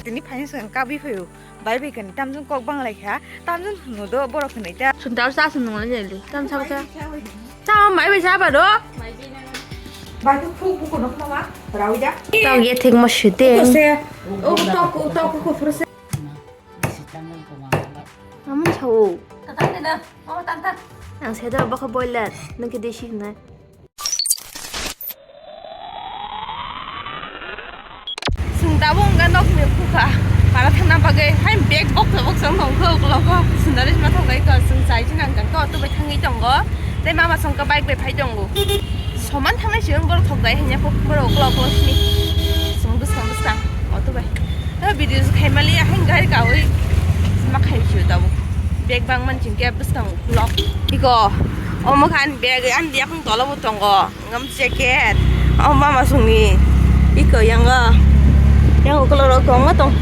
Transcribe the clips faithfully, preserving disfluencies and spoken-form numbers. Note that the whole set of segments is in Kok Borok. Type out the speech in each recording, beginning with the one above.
Tini phaini swkang kabwi phaio. Bai bai kani tamjwn kok bang lai kha. Tamjwn hwno do borok hwnwi ta. Sundar sa swn nungla jeli. Tam sabo kha. Tam mai bai sa ba do. Bai tu khu khu kono mama. Rawi da. Tau ye thik ma shite. Ko se. O tok tok ko phur se. Amun chau. Ang seda baka boiler. Nang ke desi na. Chwng tabuk wngkha nokni bukha para thangna bagwi, hai bag boksa boksa wng tongkha uklogo, sundari sima thok lai kha, chwng chai chwng nang kha, auto bai thangwi tongo, tei mama songkha bike bai phai tongo, soman thangnai se wng borok thok dai hanya kok borok uklogo sini, chwng bwskang bwskang auto bai, o video se khai mali, hai gari kawi ma khai sio tabuk, bag bang man chwng khe bwskang uklok, iko omo khan bag ani yakung tola bo tongo. Ngam jacket. Oh, mama songni. Iko yango. Yango kolor rok kong tong.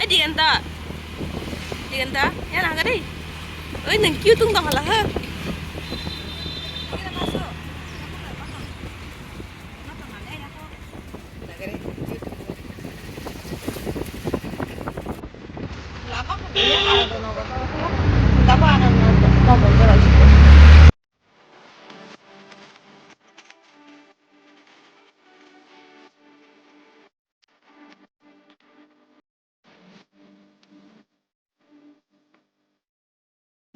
Eh, Diganta. Diganta. Yana gari. Oi, nang kiu tung tong hala ha.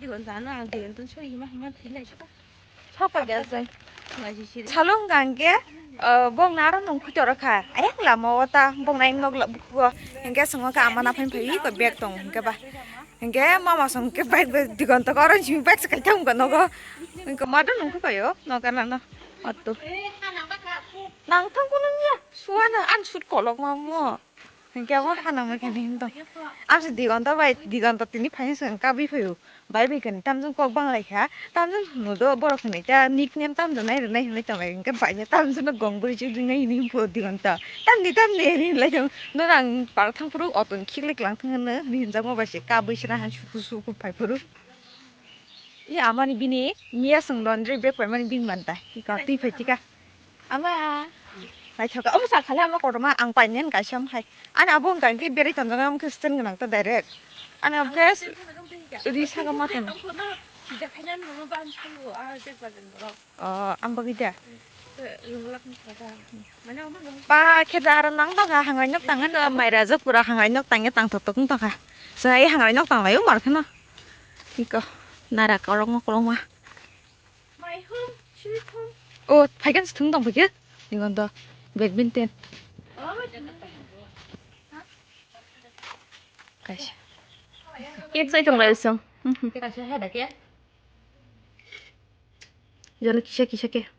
Digon jano ang digon tun soi hima hima thilai saka. Sapa gel jai. Salung gangge, eh, bong naro nung kuchoro kha. Ayang lama ota bong naing nok la bukuo. Hingke songo ka ama na phain phai ko bag tong hingke ba. Hingke mama song ke bike bai Diganta ko orange bike se kaitham ko nogo. Hingke mado nung ko yo noga na no. Atu. Nang thang ko nung ya. Suana an sut kolok mamo. Hingke abo hana mo khe hinto. Amse Diganta bai, Diganta tini phaini swkang kabwi phaio. Bai bai kani tamjwn kok bang lai kha. Tamjwn hwno do borok hwnwi ta nickname tamjwn nai rwnai hwnwi tong lai. Hingke bai no tamjwn no gong bwrwi chukjwk nai hwnwi bo Diganta. Tamni tamni hwnwi lai tong. No rang pal thang phuru auto ni khiklik lang thang hwnwi hwnwi hwnjakma bai se kabwi sra han suku suku phai phuru. Ye amani bini miya swng laundry bag paimani bini manta. Ika twi phai tika. Ama. Naithoka. Omo sa khale ama kotorma ang painani kaisa omo hai. Ani abo wngkha hwnkhe berai tonjak omo khe stand gwnang ta direct. Ani omo khe ri saka ma tono. Oh, ang bagwi da. Pa khe da aro nang tongkha hangai nok tangwi no mai rajak pura hangai nok tangwi tang tok tok wng tongkha. Chwng ai hangai nok tang lai o mar kheno. Iko nara kolokma kolokma. My home, sweet home. O, phaikan se thung tong phai khe. Ni gon do badminton. Kaisa. Cake sai tong lai usung. Kaisa hai da ke. Jono kisa kisa ke.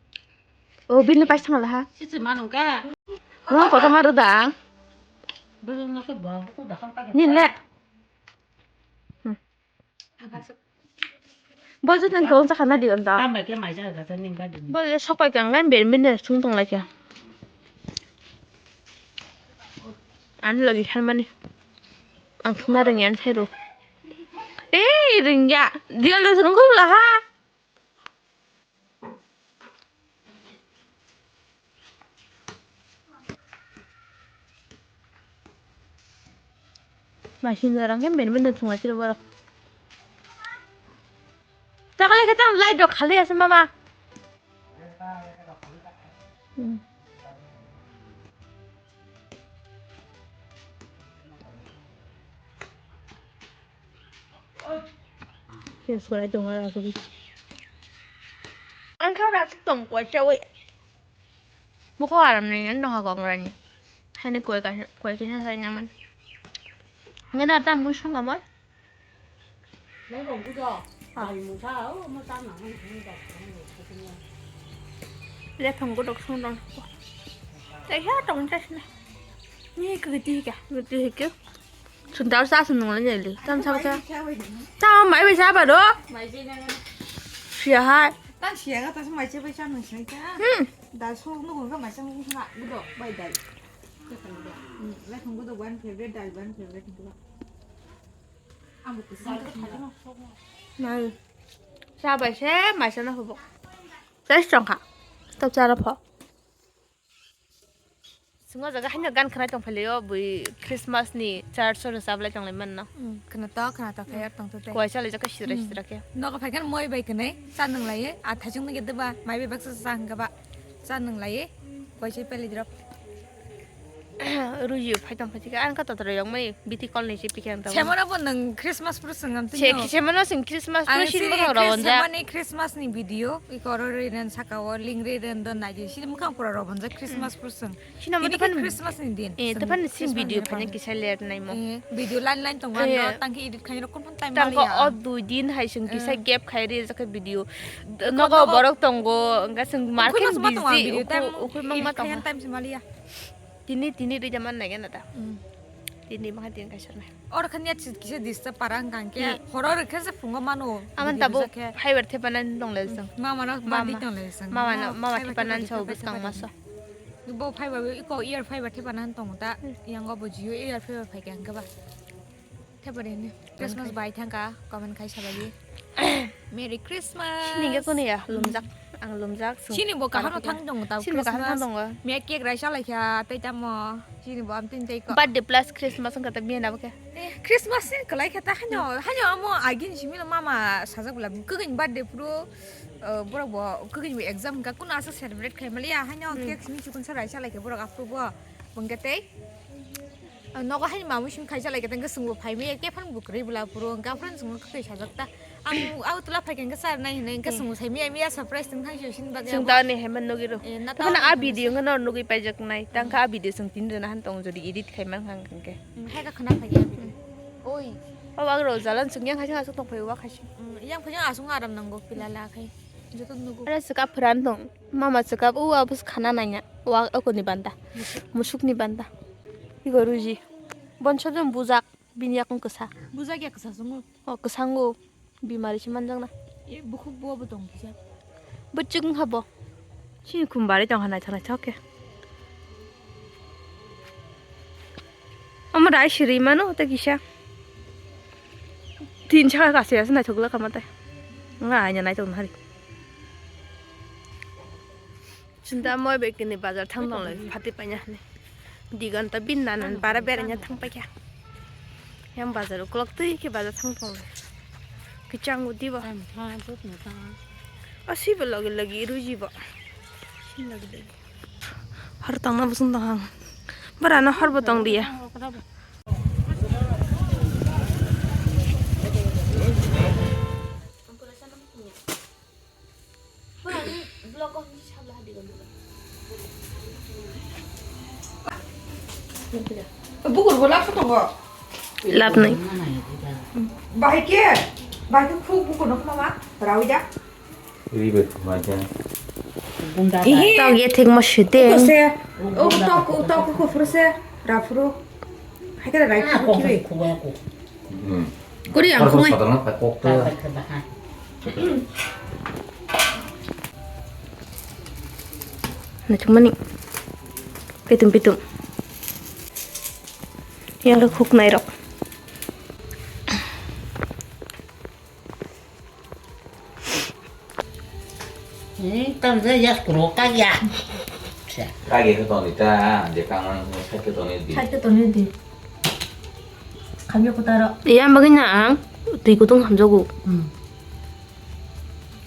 O, bini paisa thang la ha. Sisi manung ka. Mo kota maru da. Belum nasi bang, aku dah kan pakai. Ni le. Hmm. Bo je tang kong sakha na di on ta. Tambai khe mai ja ga ta ning ga di. Bo je sok pai kang lan ber min ne sung tong lai khe. Ani logi khan mani. Ang thung na reng yan sai ro. Ei, reng ya. Di on ta sung khum la ha. Machine rang hem ben ben thung lai siro borok. Takle khe tam light rok khali ase mama. Hmm. Khe surai tongo asugwi. Ang khe ora tong koi chawi. Mukho aram ni nang ha kong rani. Hani koi ka koi kisa sai naman. Ngena tam musung amar. Lephang godok song tong. Tei ha tong chasna. Ni kwtwi ka, kwtwi ka. Sundar sa sung nungla jeli. Tam sa ka. Tam mai bai sa ba do. Sia hai. Tan sia ga tas mai se bai sa nung sai ka. Hmm. Dal so nung ga mai sa nung sa gudo bai dal. Lephang godok one favorite, dal one favorite. Nai. Sa bai se mai sa na hobo. Fresh chong kha. Tok chara pho. Ngo jaga haino gan khwnai tong phailio bui Christmas ni church o rwchap lai tong lai manno. Hmm, khwna to, khwna to, khe tong to tei. Kuai chalai jaka sidra Hmm. sidra khe. Nogo phai khe moi bai khwnai, cha nung lai, a thajung nang deba, mai bai baksa sa hwnkha ba, cha nung lai, kuai chai peli drop. Ruji phai tong phai thika, ang ka totra yong mai, biti kol ni si pikhe ang tong. Semana bo nung Christmas pro sung am Se, tino. Semana sing Christmas pro Ang si sini bwkhang rawon ja. Semana Christmas ni video, i koro ri ren saka o, ling ri ren don nai di, sini bwkhang pura rawon ja Christmas pro sung. Sino mo Tini tepan ke Christmas ni din. Eh, Sung tepan ni sin Christmas video ni phanya phanya. Kisa ler nai mo. Eh, video line line tong Eh. Ano, tangki edit khaina rok kon time Tangko maliya. O dui din hai sung kisa Eh. Gap khai ri jaka video. Ko Nogo nogo. Borok tongo, engka sung market Ukhul ma tong ang busy, video, ukhul, time ukhul mang ma edit khaina tong. Time si maliya. Tini, tini ri jaman nai gana ta. Hmm. Tini maha din kaisa nai. Or khan ya kisa disturb para hwnkha hwnkhe. Hmm. Horor khe se phungo mano. Aman video tabo kisa khe. Fiber thepanan dong le jang. Mama no Mama. Bandi tong le jang. Mama no, No, mama fiber thepanan thepa sao thepa bwskang thepa maso. Bo phaiba iko ear phaiba thepana han tongo ta. Hmm. Yango bo jio ear phaiba phaikha hwnkhe ba. Thepari hwnwi. Christmas bai thangkha, comment khai sabaidi. Merry Christmas. Sini khe kuni ya, lumjak. Ang lumjak. Sini bo kaham thang tongo ta. Sini bo kaham thang tongo. Miya cake rai salai kha, tei tamo. Sini bo am tin tei ko. Birthday plus Christmas wngkha ta miya nabo khe. Eh, Christmas ni kwlai khe ta haino, haino amo agin simi no mama sajak bwla kwgwini birthday phuru, eh, borok bo kwgwini bo exam wngkha, kuno asa celebrate khai maliya, haino cake simi chikon sa raisa lai khe borok aphuru bo, bo wngkha tei, eh, nogo haino mamui simi khaisa lai khe ta wngkha chwngbo phai maya, khe phano bo kwrwi bwla phuru wngkha, aphuru chwngno kwtwi sajak ta. Ang o tula phai khe hwnkhe char nai hinwi hwnkhe chwngno sai miya, miya surprise tong thang sini bagwi Chwng abo. Tani haiman nugwi rw. Eh, na Tamo tamo a hwnkhe video se. Wngkhe no nugwi paijak nai. Tang kha a video chwng tini rwna han tong jodi edit khai man kha hwnkhe. Hmm, hai kha khna phai ya video. Oi. O wak rw jalan chwng yang hai aswk tong phai o wak hai se. Hmm, yang phai aswk aram nango pila la khai. Joto nugo. Ara chwkap phwran tong. Mama chwkap o abos khana nai ya. Wak oko ni banda. Musuk. Musuk ni banda. Igo ruji. Bon sojom bujak. Bini yakung kwsa. Bujak ya kwsa sungo. O kwsango. Bimari se manjakna. E bukhuk bo bo tong kisa. Bwchwk wngkha bo. Chini khum bari tongkha naithok naithok khe. Omo rai siri mano tei kisa. Tin saka kasi asi naithok le kama tei. Nga aina naithok nari. Chinta moi bai kini bazar thang tong lai, phati paina hwnwi. Di ghonta bin nanan para beraina thang paikha. Yang bazar uklok twi khe bazar thang tong lai. Kwchang udi bo. Asi bo logi logi ruji bo. Logi logi. Hor tongna busung tong ang. Bara no hor bo tong dia. Bukur bo lapsa tongo. Lap nai. Bahai ke, bahai ke khuk bukur no khama ma, rawi da. Ribe khama ja. Ihi. Tok ye thik ma shite. Ko se, o tok, o tok ko furu se, ra furu. Hai kada rai khuk kiwi. Hmm. Kori ang khumai. Naithokmani. Pitum pitum. Yang khuk nai rok. Hmm, tam je yak kuro kagya. Kage khe toni ta, je kangmani side khe toni di. Side khe toni di. Khamya kutaro. Iya bagwi na ang twi kutung hamjago. Hmm.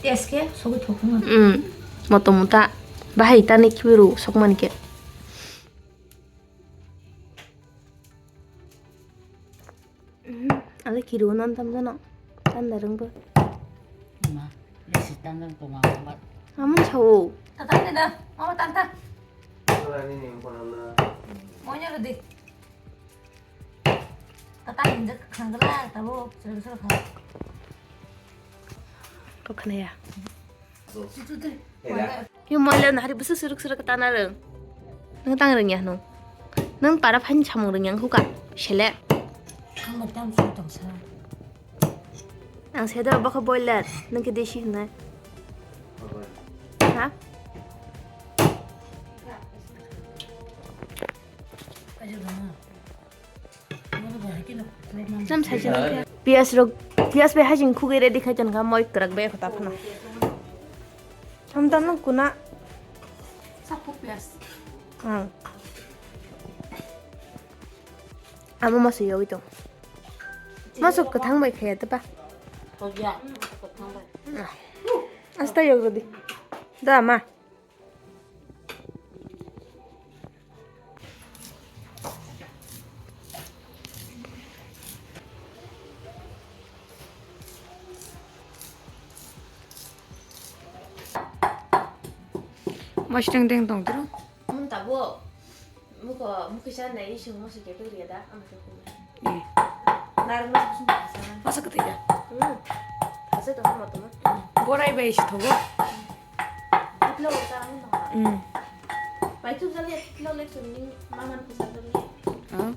Test khe sogwi thok phano. Hmm. Moto mota. Bahai tani khibiru sokmani khe. Mhm. Ale kiru non tam jano. Tanda rwngbo. Ma, besi tanda tongma ba. Amon sao. Tata ini dah, mama tanta. Monya rudi. Tata injek khangla, tabo, sering sering kha. Kok khana ya? Yo moila nahari bwswk swrwk swrwk tana rwng. Nwng tang rwng ya hwnwi. Nwng para phaini samung rwng ya wngkha sele. Ang bo tam song tong sa. Ang se do bokha boiler, nwng khe desi hwnwi. Ha? Kaisa dana. Sam sai se nang. Piyas rok, piyas bai hajing khugwi ready khai ton kha, moi kwrak bai khota phano. Sam tam nang kuna. Sapuk piyas. Ang. Amo masuk yogwi tong. Masuk kwthang bai khaya ta ba. Hogya. Asta yogdi. Da ma. Masuk teng teng tong tro. Mun tabo. Muko, muko sa na ising mo se ke pegri da, ama ke kuma. Eh. Nar mas kusum sa. Masa kete ya? Hmm. Asa to mo to mo. Gorai bai si thogo. Itlo ta mo. Hmm. Bai tu jali itlo le suni mama ko sa jali. Ah.